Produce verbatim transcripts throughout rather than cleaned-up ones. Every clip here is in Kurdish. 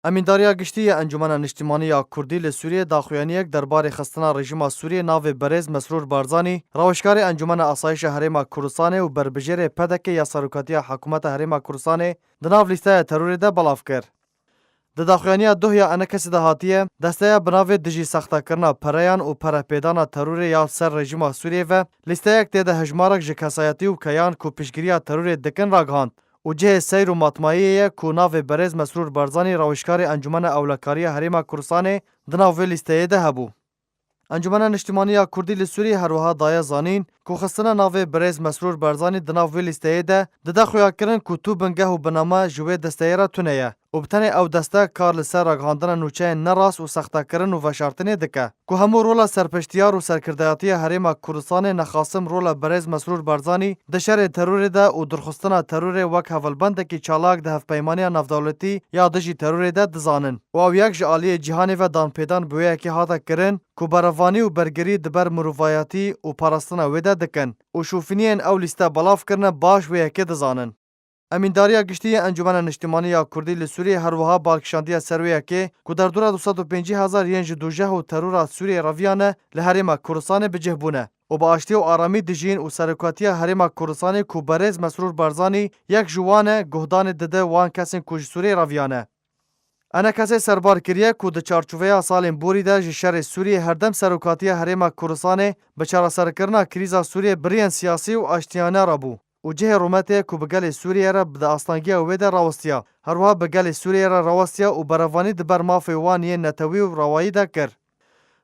Emîndariya Giştî ya Encûmena Niştimanî ya Kurdî li Sûriyê daxuyaniyek derbarê xistina rejîma Sûriyê navê birêz Mesrûr Barzanî, rawişkarê Encûmena Asayişa Herêma Kurdistanê û berbijêrê P D K ya serokatiya Hikûmeta Herêma Kurdistanê di nav lîsteya terorê de belav kir. Di daxuyaniya duh ya ENKSê de hatiye, desteya bi navê dijî sextakirina pereyan û perepêdana terorê ya ser rejîma Sûriyê ve lîsteyek tê de hejmarek ji kesayetî û keyan ku piştgiriya terorê dikin ragihand û cihê seyr û matmayiyê ye ku navê berêz Mesrûr Barzanî rawişkarê Encûmena Ewlekariya Herêma Kurdistanê di nav vê lîsteyê de hebû. Encûmena Niştimanî ya Kurdî li Sûriyê her wiha daye zanîn ku xistina navê birêz Mesrûr Barzanî di nav vê lîsteyê de dide xuyakirin ku tu bingeh û biname ji wê desteyê re tune ye û bi tenê ew deste kar li ser ragihandina nûçeyên nerast û sextekirin û veşartinê dike, ku hemû rola serpeştiyar û serkirdayatiya Herêma Kurdistanê nexasim rola birêz Mesrûr Barzanî di şerê terorê de û durxistina terorê wek hevalbendekî çalak di hevpeymaniya navdewletî ya dijî terorê de dizanin û ew yek ji aliyê cîhanê ve danpêdan bi wê yekê hate kirin ku berevanî û bergirî di ber mirovayetî û parastina wê de dikin û şûfiniyên ew lîste belav kirine baş wê yekê dizanin. Emîndariya Giştî yê Encûmena Niştimanî ya Kurdî li Sûriyê her wiha bal kişandiye ser wê yekê ku derdora du sed û pêncî hezar yên ji dûjeh û terora Sûriyê reviyane li Herêma Kurdistanê bi cih bûne û bi aştî û aramî dijîn û serokatiya Herêma Kurdistanê ku berêz Mesrûr Barzanî yek ji wan e, guhdanê dide wan kesên ku ji Sûriyê reviyane. ENKSê serbar kiriye ku di çarçoveya salên borî de ji şerê Sûriyê herdem serokatiya Herêma Kurdistanê bi çareserkirina krîza Sûriyê bi riyên siyasî û aştiyane re bû û cihê rûmetê ku bi gelê Sûriyê re bi di astangiya wê de rawestiya, her wiha bi gelê Sûriyê re rawestiya û berevanî di ber mafê wan yên netewî û rewayî de kir.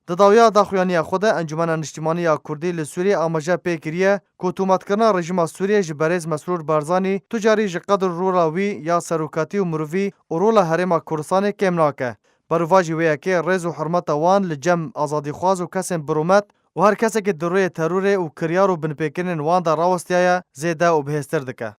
Di dawiya daxuyaniya xwe de Encûmena Niştimanî ya Kurdî li Sûriyê amaje pê kiriye ku tomatkirina rejîma Sûriyê ji berêz Mesrûr Barzanî tu carî ji qedir rola wî ya serokatî û mirovî û rola Herêma Kurdistanê kêm nake. Berovajî wê yekê rêz û hurmeta wan li cem azadîxwaz û kesên birûmet û her kesekî di rûyê terorê û kiryar û binpêkirinên wan de rawestiyaye zêde û bihêztir dike.